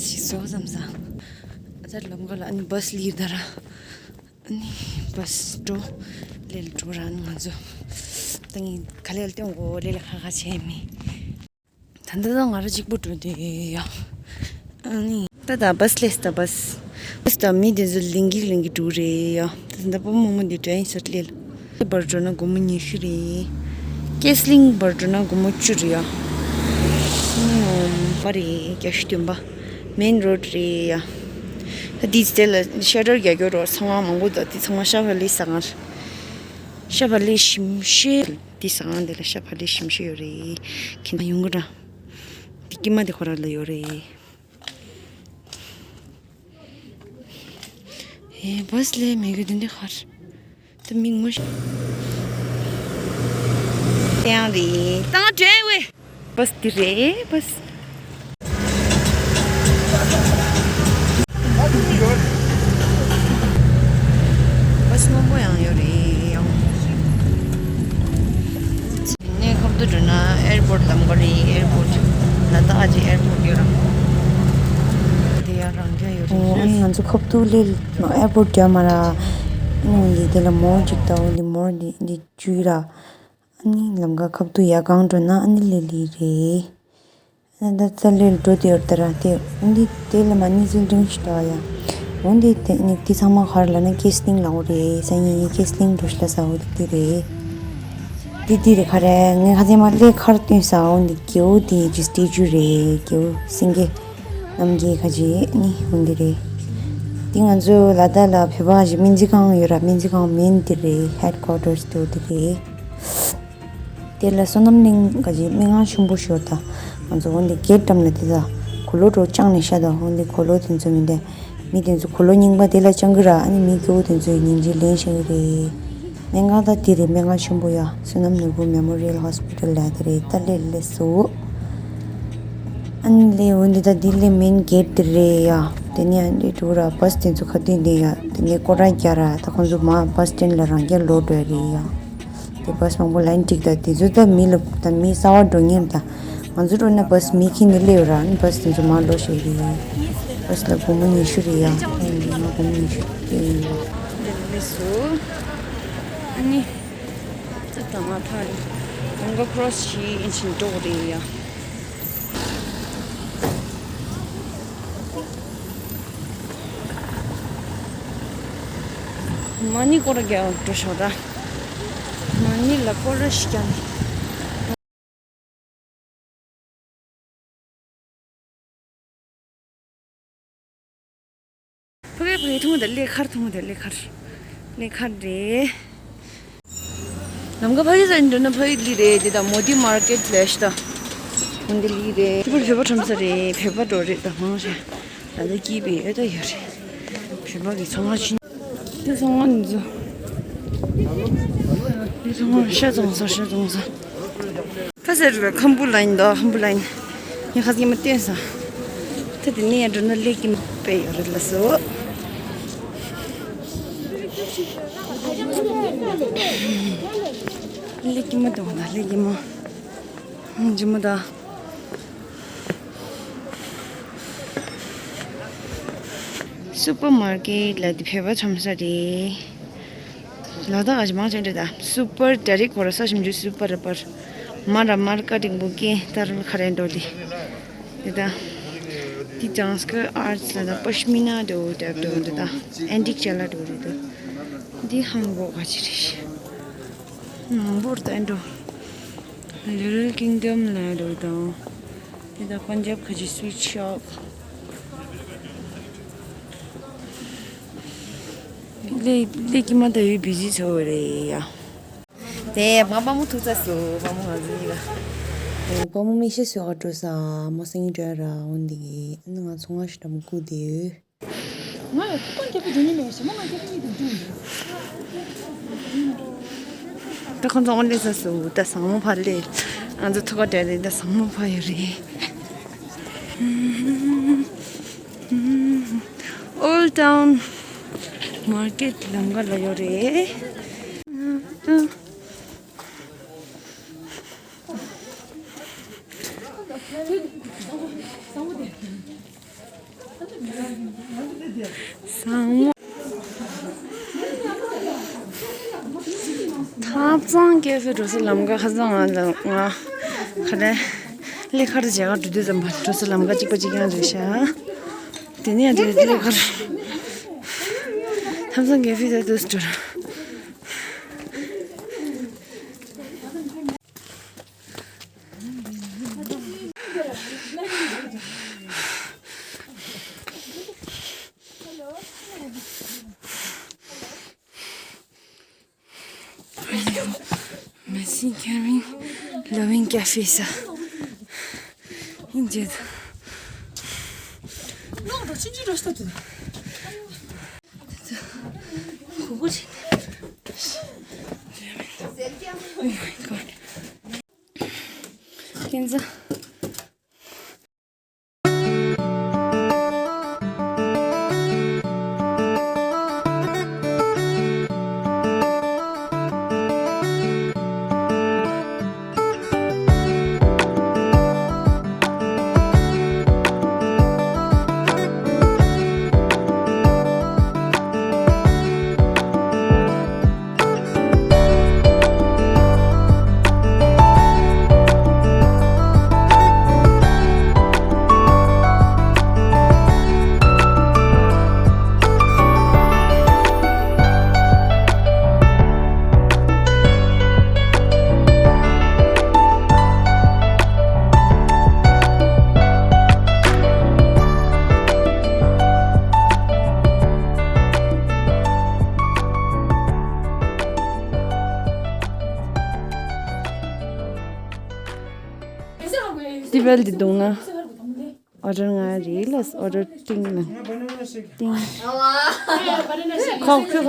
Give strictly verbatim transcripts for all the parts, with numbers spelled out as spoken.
ཞིག་བཟོ་བསམ་ས། ཨ་ཙར་ལམ་ཁ་ལ་ཨ་ནི་བྷ་སི་ལིར་ད་ར། ཨ་ནི་བྷ་སི་འགྲོ། ལེ་ལ་འགྲོ་ར་ཨ་ནི་ང་ཚོ། ད་ངས་ག་ལེ་ལ་སྟོན་གོ་ལེ་ལ་ཁ་ཁ་བྱས་མི། ད་ལྟ་ད་ང་ར་གཅིག་པུ་འགྲོ་དུས་ཡ། ཨ་ནི། ད་ད་བྷ་སི་ལས་ད་བྷ་སི། བྷ་སི་ད་མི་དེ་ཚོ་ལིང་གི་ལིང་གི་འགྲོ་རེད་ཡ། ད་ད་བུ་མོ་མོ་འདི་འདྲ་ཡིན་ས་ལེ་ལ། བར་འགྲོ་ན་སྒོར་མོ་ཉི་ཤུ་རེད། ཀེ་སི་ལིང་བར་འགྲོ་ན་སྒོར་མོ་བཅུ་རེད་ཡ། ཨུམ། བ་རེད་བརྒྱད་ཅུ་བདུན་པ། མེན་རོ་ཌི་རེད་ཡ། ད་དེའི་རྩེ་ལ་ཤ་ཊར་རྒྱག་རྒྱུ་རོ་ཚང་མ་མང་པོ་འདུག་དེ་ཚང་མ་ཤ་བ་ལི་ཟ་ཁང་རེད། ཤ་བ་ལི་ཞིམ་ཤོས། དེ་ཟ་ཁང་དེ་ལ་ཤ་བ་ལི་ཞིམ་ཤོས་ཡོད་རེད། ཁྱེད་ཡོང་གི་ར། དེ་དཀྱིལ་མ་དེ་ཁོ་ར་ལ་ཡོད་རེད། ཨེ་བྷ་སི་ལས་མེད་གི་དེ་འདྲ་ཧར། ད་མི་ངོ་ཤེས། དེ་ཡང་རེད། ད་ང་དྲན་བས། བྷ་སི་འདི་རེད་བྷ་སི། བྷ་སི་མང་པོ་ཡང་ཡོད་རེད་ཡང་། ནས་ཁབ་ཏུ་འགྲོ་ན་ཨེར་པོར་ཊི་ལམ་ཁ་རེད། ཨེར་པོར་ཊི་ལ་དྭགས་ཀྱི་ཨེར་པོར་ཊི་ཡོད་ར། དེ་ཡང་རང་རྐྱ་ཡོད་རེད། ཨོ་ཨ་ནི་ང་ཚོ་ཁབ་ཏུ་ལས་ཨེར་པོར་ཊི་རྒྱབ་མ་ར། ཨ་ནི་འོན་ཏེ་དེ་ལ་མོར་ཅིག་ལྟ། འོན་ཏེ་མོར་འདི་འདི་བཅུ་ར། ཨ་ནི་ལམ་ཁ་ཁབ་ཏུ་ཡར་གང་འགྲོ་ན་ཨ་ནི་ལི་ལི་རེད། ཨ་ད་ཙ་ལེ་ལ་འགྲོ་དེ་ཡོད་ད་ར་དེ་འོན་ཏེ་དེ་ལ་མ་ནི་ཟིལ་འབྲིང་ཞིག་འདྲ་ཡ། འོན་ཏེ་དེ་ནི་དེ་ཚང་མ་ག་རེ་ལབ་ན་ཀེ་སི་ལིང་ལབ་དགོས་རེད། སང་ཉིན་ངས་ཀེ་སི་ལིང་འགྲོ་ཤི་ལ་ཟ་འོ་དེ་དེ་རེད། དེ་དེ་རེད་ག་རེ་ངས་ཁ་སང་མ་ལས་ཁར་བཏོན་ས་འོན་ཏེ་རྒྱལ་པོ་དེ་གི་སི་ཊེ་ཅུ་རེད། རྒྱལ་པོ་སེང་གེ་རྣམ་རྒྱལ་ཁ་ཅིག་ནི་འོན་ཏེ་རེད། དེ་ང་ཚོ་ལ་དྭགས་ལ་བོད་པ་ཞིག་སྨན་རྩིས་ཁང་ཡོད་ར། སྨན་རྩིས་ཁང་མེན་དེ་རེད། ཧེཌ་ཀོ་ཊར་སི་དེ་དེ་རེད། དེ་ལ་བསོད་ནམས་གླིང་ག་ཅིག་སྨན་ཁང་ཆེན་པོ་ཞིག་ཡོད་ད། ང་ཚོ་འོན་ཏེ་གེ་ཊི་འགྲམ་ལ་དེ་ད་གོས་ལོག་འགྲོ་ཅང་ནས་ཤ་ད། འོན་ཏེ་གོས་ལོག་དེ་ཚོ་མི་འདྲ། མི་དེ་ཚོ་གོས་ལོག་རྙིང་པ་དེ་ལ་ཅང་གི་ར། ཨ་ནི་མི་སྐྱོ་བོ་དེ་ཚོ་ཡི་ཉིན་རྗེས་ལེན་ཤ་གི་རེད། སྨན་ཁང་ད་དེ་རེད། སྨན་ཁང་ཆེན་པོ་ཡ་བསོད་ནམས་ནོར་བུ་མེ་མོ་རི་ཡལ་ཧོ་སི་པི་ཊལ་ལ་དེ་རེད། ད་ལས་ལས་སོ། ཨ་ནི་ལས་འོན་ཏེ་ད་དེ་ལས་མེན་གེ་ཊི་དེ་རེད་ཡ། དེ་ནས་ཨ་ནི་འགྲོ་ར་བྷ་སི་དེ་ཚོ་ཁ་ཏོན་དེ་ཡ། དེ་ནས་སྐོར་ར་རྒྱག་ར། ད་ཁོང་ཚོ་མ་བྷ་སི་སི་ཊེན་ཌི་ལ་རང་རྐྱ་ལོག་འགྲོ་ཡ་རེད་ཡ། དེ་བྷ་སི་མང་པོ་ལའིན་འགྲིག་ད་དེ་ཚོ་ད་མི་ལ་ད་མི་གསར་པ་འགྲོ་མཁན་ད། ང་ཚོ་འགྲོ་ན་བྷ་སི་མི་ཁྱེར་ནས་སླེབས་ཡོད་ར། ཨ་ནི་བྷ་སི་དེ་ཚོ་མར་ལོག་ཤེས་རེད། བྷ་སི་ལ་སྒོར་མོ་ཉི་ཤུ་རེད་ཡ། ཨ་ནི་ང་སྒོར་མོ་ཉི་ཤུ་སྟེར་ཡིན་པ། འདི་ལས་སུ། ཨ་ནི། ཙི་ད་ང་ཕར་རེད། ང་ཁོ་རོ་སི་བྱེད་ཨིན་ཕྱིན་འགྲོ་གི་རེད་ཡ། མ་ཎི་སྐོར་ར་རྒྱག་འགྲོ་ཤོག་ད། མ་ཎི་ལ་སྐོར་ར་ཞིག་རྒྱག་ནས། ཕ་གི་ཕ་གི་ཐུང་དེ་ལས་ཁར་ཐུང་དེ་ལས་ཁར་ལས་ཁར་རེད། ལམ་ཁ་ཕ་གི་ཟ་འགྲོ་ན་ཕ་གི་ལི་རེད། དེ་དང་མོ་དི་མར་ཀེ་ཊི་ལས་ཤི་ད། འོན་ཏེ་ལི་རེད། ཕྱི་པར་བོད་པ་ཁྲོམ་ས་རེད། བོད་པ་འགྲོ་རེད་ད་ཧང་ཤ། ད་ལྟ་སྐྱིད་པའི་ཨེ་ད་ཡོད་རེད། བོད་པ་གི་ཚོང་ཁང་ཕྱིན། དེ་ཚོང་ཁང་འདི་ཚོ། དེ་ཚོང་ཁང་ཤ་བཙོང་ས་ཤ་བཙོང་ས། ཁ་ཟེར་བའི་ཁམ་བུ་ལ་ཡིན་ད་ཁམ་བུ་ལ་ཡིན། ངས་ཁ་སང་མ་བསྟན་ས། ད་དེ་ནས་ཡར་འགྲོ་ན་ཀླད་ཀྱི་མ་དཔེ་ཡོད་རེད་ལ་སོ། ཀླད་ཀྱི་མ་དང་ད་ཀླད་ཀྱི་མ། ཇི་མ་ད། སུ་པར་མར་ཀེཊ་ལ་དེ་བོད་པ་ཁྲོམ་ས་རེད། ལ་དྭགས་ཨ་ཅེ་མང་ཆེ་འདྲ་ད། སུ་པར་ཌའི་རེག་གོ་ར་ས་ཞིམ་ཇུ་སུ་པར་ར་པར། མ་ར་མར་ཀ་ཏིང་བུ་ཀེ་ཏར་ཁ་རེ་འགྲོ་དེ། དེ་ད། དེ་ཇང་སྐར་ཨར་ཊི་ལ་ད་པཤ་མི་ན་འགྲོ་དེབ་འགྲོ་དེ་ད། ཨན་ཊིག་ཅ་ལག་འགྲོ་དེ་ད། དེ་ཧང་བོ་ག་ཅི་རེད། མང་པོར་ད་འགྲོ། ལི་ཊལ་ཀིང་ཌམ་ལ་འགྲོ་དང་། དེ་ད་པན་ཇབ་ཁ་ཅིག་སུའིཊ་ཤོབ། ལས་ལས་ཀྱི་མ་ད་ཡོད་བི་ཟི་ཚོ་རེད་ཡ། དེ་མ་པ་མོ་ཐུག་ཚ་སུ་པ་མོ་ང་ཚོ་གཉིས་ལ། པ་མོ་མི་ཤེས་སུ་ག་འགྲོ་ས་མོ་སང་ཉིན་འགྲོ་ཡ་ར་འོན་ཏེ་གི་ཨ་ནི་ང་ཚོ་ང་ཞིག་འདྲ་མོ་སྐུ་དེ་ཡོད། ང་ལ་ཐུག་པ་རྒྱབ་ཀྱི་འགྲོ་ནི་མེད་ཞེ་མོ་ང་རྒྱབ་ཀྱི་འགྲོ་འགྲོ་འགྲོ། ད་ཁོང་ཚོ་འོན་ཏེ་ས་སུ་ད་བཟང་མོ་ཕར་ལས་ང་ཚོ་ཐུག་པ་འགྲོ་རེད། ད་བཟང་མོ་ཕར་ཡོད་རེད། Old Town Market ལམ་ཁ་ལ་ཡོད་རེད། བཟང་མོ། ཐབ་ཚང་ཀེ་ཧྥེ་འགྲོ་ས་ལམ་ཁ་ཁ་སང་ང་ལ་ང་ག་རེ་ལས་ཀ་རེ་བྱེད་ག་འགྲོ་དུས་ཙམ་པ་འགྲོ་ས་ལམ་ཁ་གཅིག་པ་གཅིག་རྐྱང་རེད་ཤག་དེ་ནས་ཡང་དེ་ལས་ཀ་རེ་ཐབ་ཚང་ཀེ་ཧྥེ་ད་དུས་འགྲོ། Messy caring, loving cafe ས། ཡིན་རྒྱུ། ནོ་ད་ཅི་ཅི་རོ་སྟོད་དུ། གོ་གོ་ཅི། Oh my god. ཁྱེད་ཚོ། ཏི་བལ་འདི་འདུག་ན། ཨོ་ཌར་ང་རེད་ལ། ཨོ་ཌར་ཏིང་ལ། ཏིང་། ཁོག་ཁྱུ།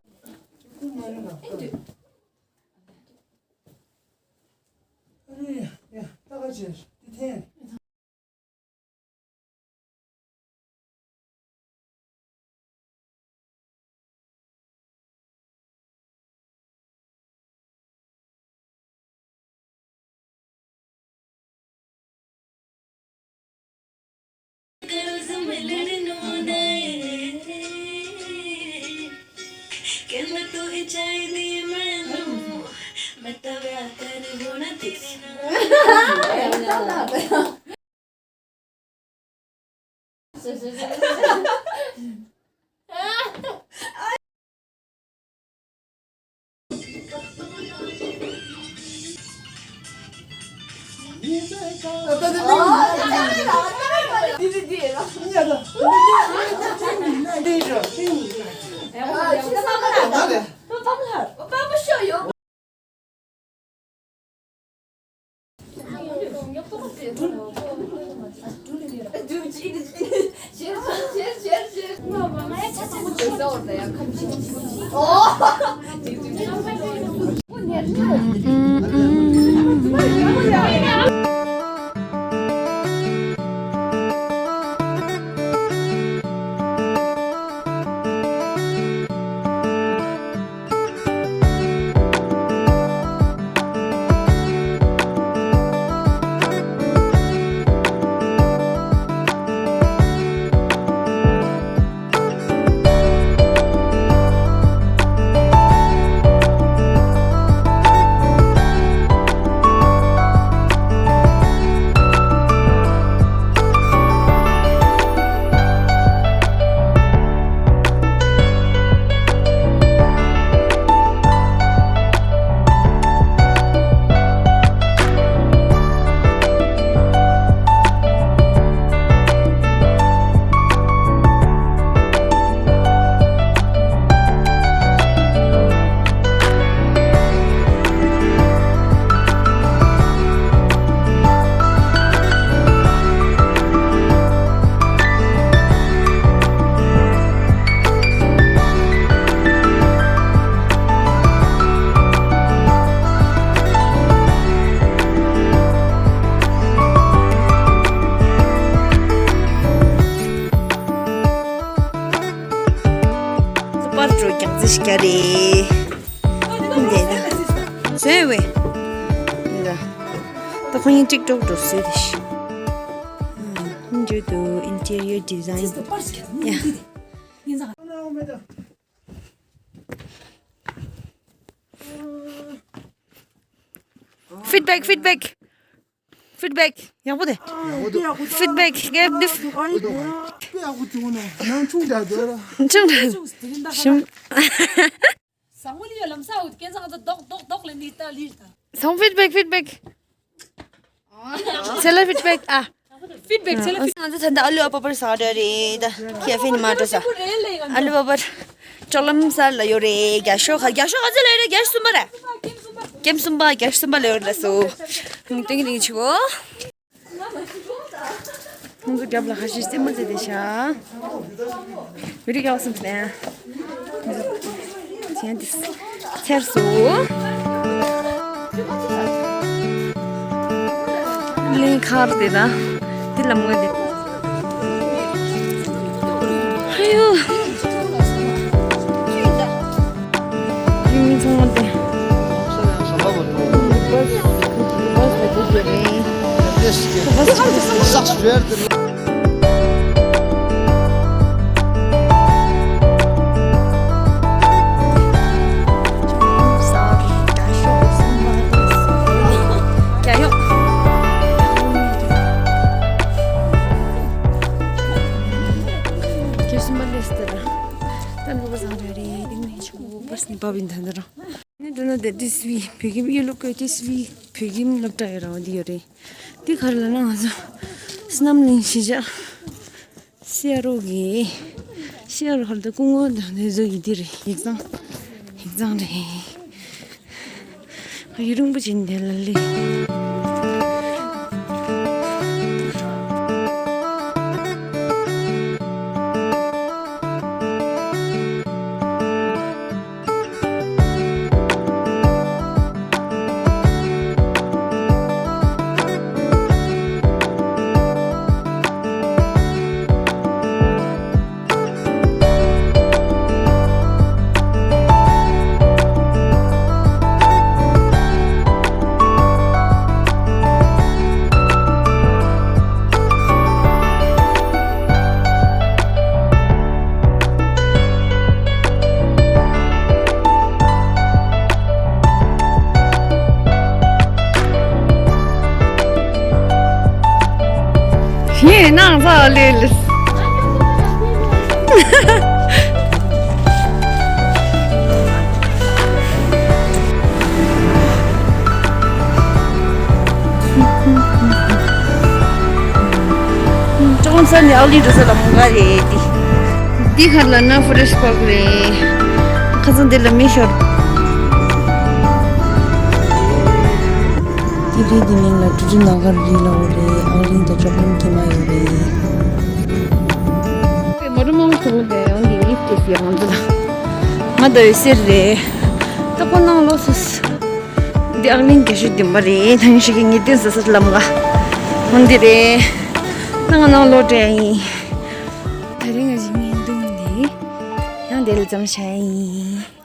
པར་འགྲོ་རྒྱག་རྩིས་ཤིག་རེད། འདི་ན། བཟོས་བས། འདི། ད་ཁོ་གཉིས་ཊིག་ཊོག་འགྲོ་བཟོས་དེ་ཤི། དུ་interior design. ཡ། Feedback, feedback. Feedback. ཡག་པོ་དེ། Feedback. Give this. དཔེ་ཡག་པོ་བྱུང་ནོ། ནང་ཆུང་དྲགས་འདུག་ར། ཆུང་དྲགས། ཞིམ། བཟང་མོ་ལི་ཡ་ལམ་སང་ཨུད་ཀན་སང་ང་ཚོ་རྡོག་རྡོག་རྡོག་ལེན་ནི་ད་ལི་ད། བཟང་། Feedback, feedback. ཚེ་ལ་feedback ཨ། Feedback ཚེ་ལ་feedback. ང་ཚོ་ད་ལྟ་ཨ་ལུ་ཨ་པ་པར་ཟ་འདྲ་རེད་ད། ཁེ་ཧྥེ་ནི་མ་འགྲོ་ས། ཨ་ལུ་ཨ་པ་པར་ཅོག་ལམ་སར་ལ་ཡོད་རེད། རྒྱ་ཤོག་ག་རྒྱ་ཤོག་ག་ཚོད་ལ་ཡོད་རེད། བརྒྱད་ཅུ་གསུམ་པ་རེད། བརྒྱད་ཅུ་གསུམ་པ་བརྒྱད་ཅུ་གསུམ་པ་ལ་ཡོད་རེད་ལ་སོ། ཏིང་ཏིང་ཆིའོ། ཁོང་ཚོ་རྒྱབ་ལ་ཁ་ཤས་རྩེད་མོ་རྩེ་བསྡད་ཤག་བི་རི་ག་བ་སེམས་ནས། ཚན་ཏིས་ཚེར་སོ། ལིང་ཁར་དེ་ད། དེ་ལམ་ངོས་དེ། ཧ་ཡོ། ཡིན་ཚང་མ་དེ། བྷ་སི་བྷ་སི་ལ་དེ་བརྗོད་རེད། བྷ་སི་བྷ་སི་བརྗོད་རེད། ཁྱེད་གསུམ་པ་ལས་སྟེར། ད་ནུ་བ་བཟང་རེད་རེད། དེ་ནས་ཆུ་བོ་བར་སྣེ་བབས་ཡིན་ད་འདི་རང་། ནི་འདི་ན་དེ་ཏི་སི་བི་བོད་ཁྱིམ་གཡུ་ལུ་ཀོ་ཏི་སི་བི་བོད་ཁྱིམ་སློབ་གྲྭ་ཡོད་རང་འདི་ཡོད་རེད། འདི་གར་ལ་ན་ང་ཚོ་བསོད་ནམས་གླིང་གཞིས་ཆགས་སི་ཨར་ཨོ་གི་སི་ཨར་ཨོ་ཧོལ་དུ་སྐུ་ངོ་དང་འདི་ཚོ་ཡི་འདི་རེད། ཡིག་ཚང་ཡིག་ཚང་རེད། ཡུན་རིང་པོ་ཕྱིན་དེ་ལ་ལི། ཞེས་ནང་ཚ་ལེ་ལེ། ཀྲོང་ས་ནས་ཨའོ་ལི་འགྲོ་ས་ལ་མོ་ག་རེད་དེ། འདི་ཁར་ལ་ན་ཕོ་རེ་སི་ཊི་པཱརྐ་རེད། ཁ་སང་འདི་ལ་མི་ཤོར། དེ་རིང་འདི་མིང་ལ་ཀྲུ་ཀྲུ་ན་ག་རི་ལ་འོ་རེད། ཨའོ་ལི་འདི་ཅོག་ལམ་གྱི་མ་ཡོད་རེད། མོ་ཊ་མང་པོ་འདུག་དེ་ཡང་འདི་ལིབ་ཊི་ཡོད་ང་ཚོ་ལ། ང་ད་ཡོད་སེར་རེད། ད་ཁོ་ནང་ལོགས་སུ། འདི་ཨག་གླིང་རྒྱ་ཤོད་འདི་མ་རེད། ད་ཡིན་ཞིག་གི་ངེས་གཏན་ཟ་ས་ལམ་ག་འོ་འདི་རེད། ད་ང་ནང་ལོག་འགྲོ་ཡ་ཡིན། ད་རིང་ང་ཞིག་ངའི་འདུག་འདི་ཡང་དེ་ལ་འཛོམས་ཤག་ཡིན།